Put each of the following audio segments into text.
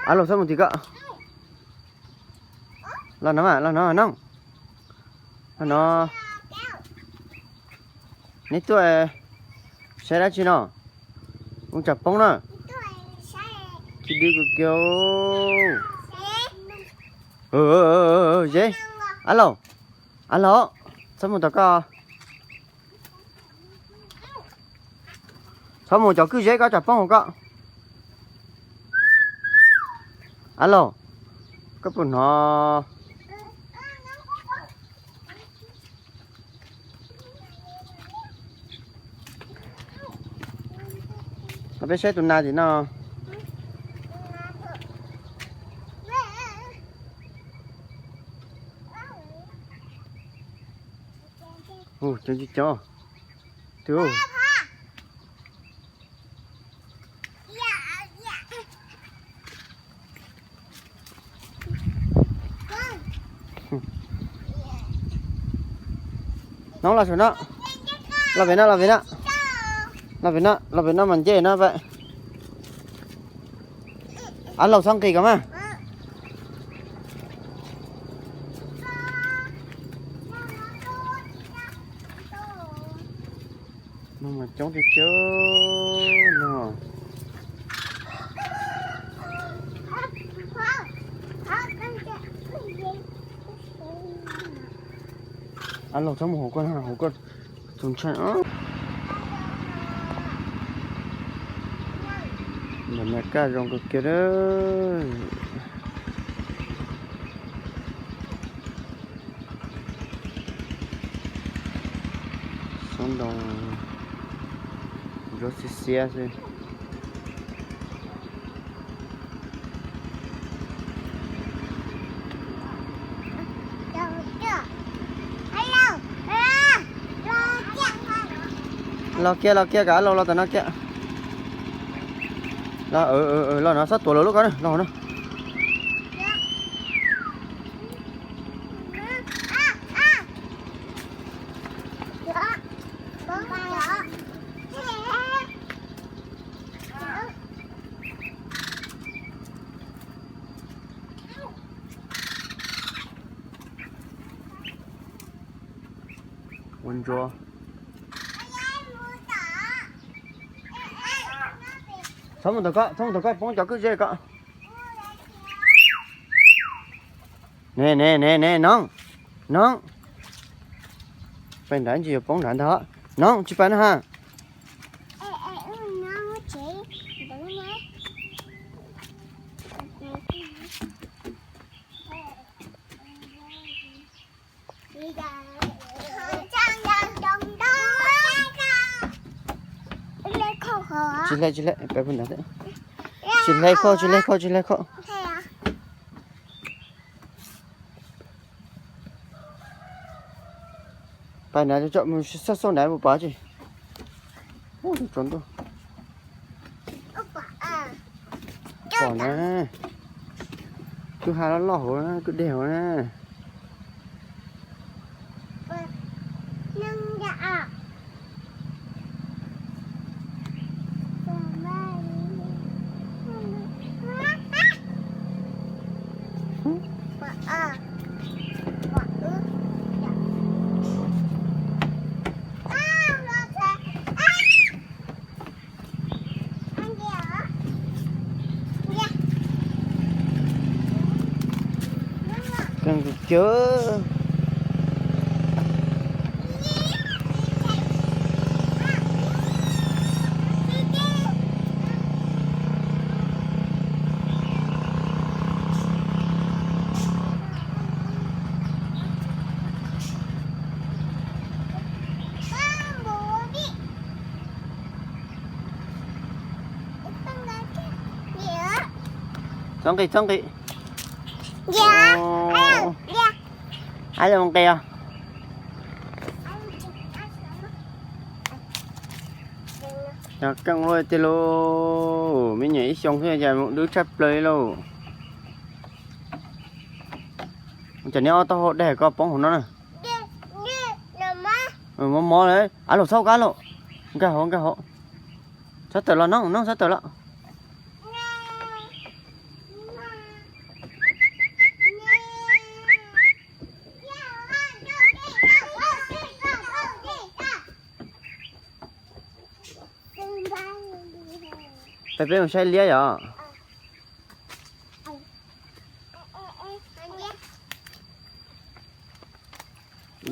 Ab Laus, txhob mus tim ko. Los no, los no Nooj. Los no. Neb tuaj saib dab tsi no? Ua tsam poob na. Tsis dwb kiag kiag. Ze. Ab Laus, Ab Laus, txhob mus tom ko. Txhob mus cov kwj zeb ko tsam poob hauv ko. Ab Laus, koj puas hnov? Peb saib tus nas tim no. Cov, cov, cov. Nooj, los saum no. Los pem no, los pem no. Los pem no, los pem no mas nce no pem. Ab Laus, txhob nqis ko mas. No mas coob tiag tiag no. Ab Laus, txhob mus hauv ko, hauv ko tus ntshai. Ntawm no kaj zoo kawg kiag. Xyoob ntoo ntsuab xiab xiab xwb. Los kiag, los kiag, Ab Laus, los tom no kiag. Los, los no, txhob tuav lawv lub ko, los no. Ua ntsuag. Txhob mus tom ko, txhob mus tom ko, poob cov kwj zeb ko. Ne, ne, ne, ne, Nooj, Nooj. Pais nrad, tsis yuav poob nrad ntag. Nooj, tsis pais na ha. Tsis hle, tsis hle, peb pug nrad. Tsis hle khau, tsis hle khau, tsis hle khau. Pais nrad, xauj xauj nrad puas pom tsi. Tsaus ntuj. Pom na. Kwj ha loj loj hauv na, kwj deg hauv na. Keej kawg kiag. Txhob nqis, txhob nqis. Ab Laus nqis os. Cov keej luaj tiag lauj, me nyuam ib xyoo xwb cas mus dub tshaj plaws li lauj. Cas neb ob taub hau dej ko poob hauv no na. Mob mob li. Ab Laus, txhob kab Laus. Nkag hauv, nkag hauv. Txhob tawm los Nooj, Nooj txhob tawm los. Peb, peb mus saib liab yom.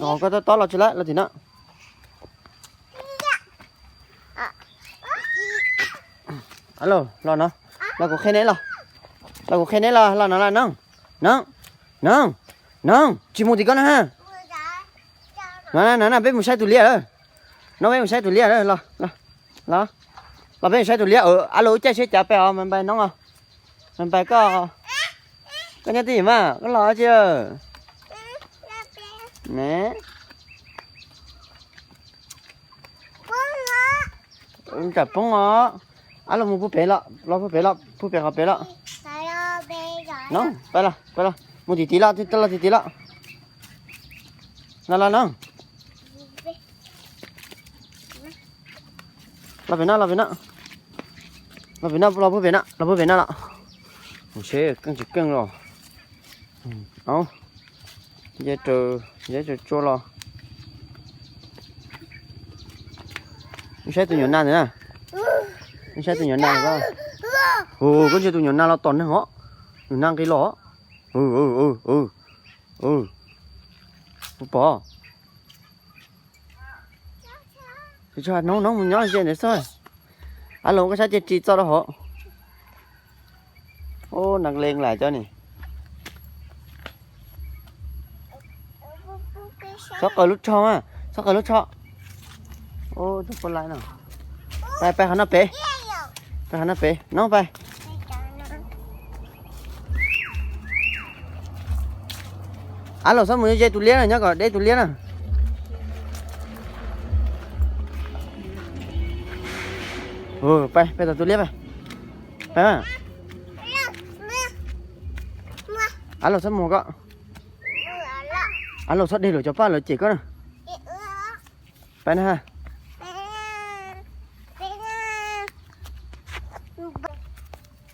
Koj tob tob los tsis lawm, los tim no. Alo, los no. Los kuv qhia neb los. Los kuv qhia neb los, los no los noog. Noog, noog, noog, tsis mus tim koj na ha. No na, no na, peb mus saib tus liab lawm. No peb mus saib tus liab lawm, los, los, los. Los peb mus saib tus liab, alo, wb caij seb cas peb os, Npais Npais noog os. Npais Npais koj, koj nyob twj ywm mas, koj los tsi ne. Tsam poob os. Ab, los mus puag pem los, los puag pem los, puag pem qhov pem los. No, pab los, pab los, mus tim tid los, los tim tid los. Los los no. Los pem no, los pem no. Los pem no, los puag pem no, los puag pem no los. Mus seb keej tsis keej los. Au, yeb raws tsua los. Wb saib tus nyuam nas ntawd na. Wb saib tus nyuam nas ntawd. Hu, koj ntsia tus nyuam nas los tom neeg os. Nyuam nas nqis los. Puas pom? Hnub hnub mus nyob ze ntawd xwb. Ab, los koj saib ces ris txo rau hauv. Ub, nas lees lawm cov ni. Txhob qaws lub tsho mas, txhob qaws lub tsho. Ub, tus poj laib no. Pais, pais qhov no pem. Pais qhov no pem, no pais. Ab, los txhob mus ze tus liab na, nyob kom deb tus liab na. Pais, pais tom tus liab pais. Pais mas. Ab, los txhob mus koj. Ab, los txhob de lawv cov paj lawv cem koj na. Pais na ha.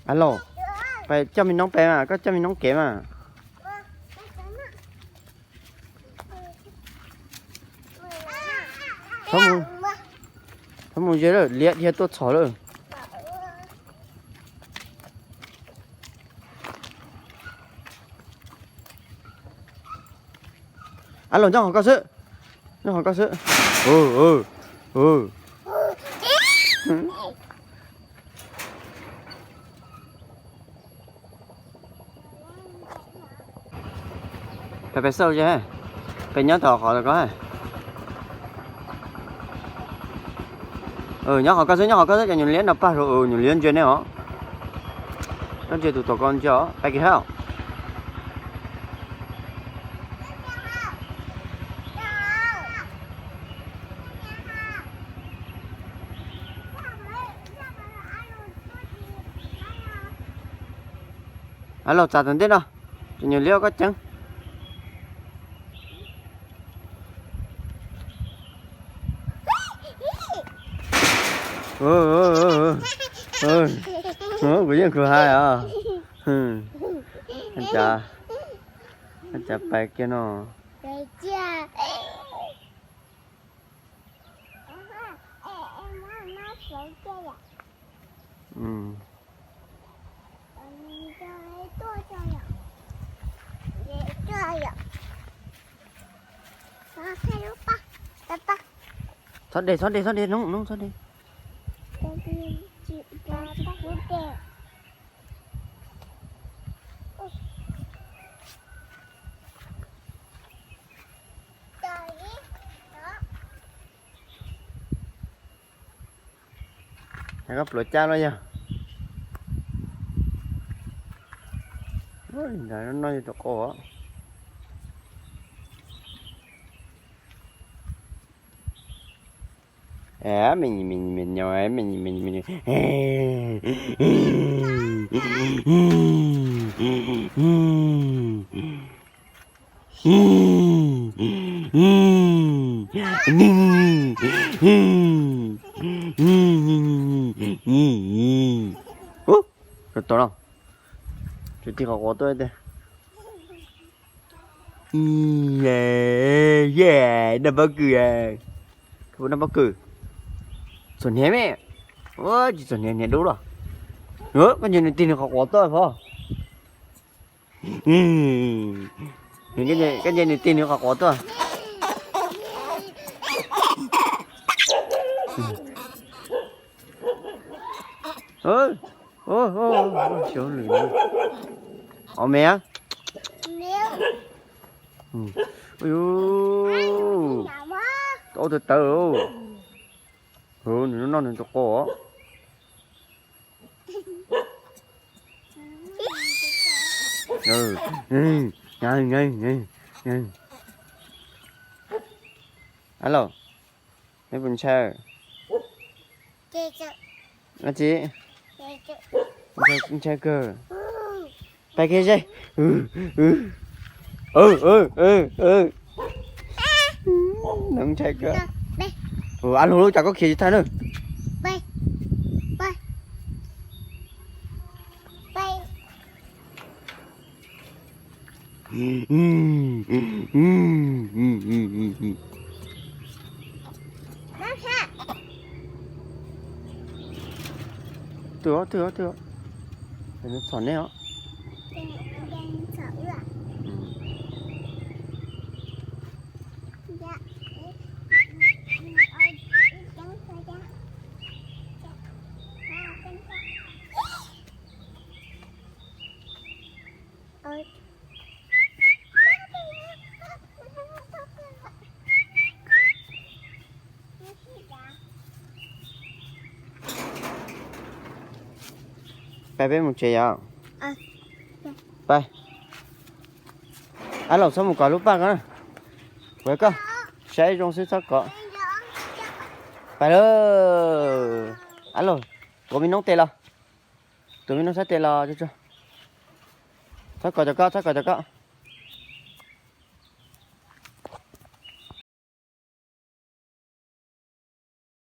Ab, los pais coj me noob pais mas, koj coj me noob kev mas. Txhob mus, txhob mus ze lawm, liab dhia tuaj txhom lawm. Ab, los nyob qhov koj xwb, nyob qhov koj xwb. Pais, pais xauj ze, pais nyob tom qhov ko. Nyob qhov koj xwb, nyob qhov koj xwb, cov nyuam liab no pag rau, nyuam liab ntsia nej os. Koj ntsia tus tom ko ntsia os, pais kiag hab. Ab, los txav tom ntej no, cov nyuam liab koj ceeb. Kuv yeej khuv hais os. Cas pais kiag no. Txhob de, txhob de, txhob de, noob, noob, txhob de. Koj pluav cab los yog? Ntawd no yog tus qau. Me, me, me, me, Ub, tau los, tsis tig qhov quav tuaj tiag. Noj pob kws, noj pob kws, txhuam hniav me, ua tsis txhuam hniav, hniav dub los. Koj nce nws tig nws qhov quav tuaj pov. Koj nce nws tig nws qhov quav tuaj. Ob me a. Ub, tawv tawv. Nws noj nws tus qos. Aws, neb puas ntshai? Dab tsi? Ntshai kawg. Pais kiag ze. Nws ntshai kawg. Ab Luj, lub cas koj khiav tsis tag na. Twb os, twb os, twb os. Nws txhom neb os. Pais peb mus tsev yom. Pais. Ab Luj, txhob mus kov lub paj ko na. Kuv koj saib zoo xwb txhob kov. Pais lawm. Ab Luj, kuv me noob tes los. Tus me noob sab tes los tso. Txhob kov cov koj, txhob kov cov koj.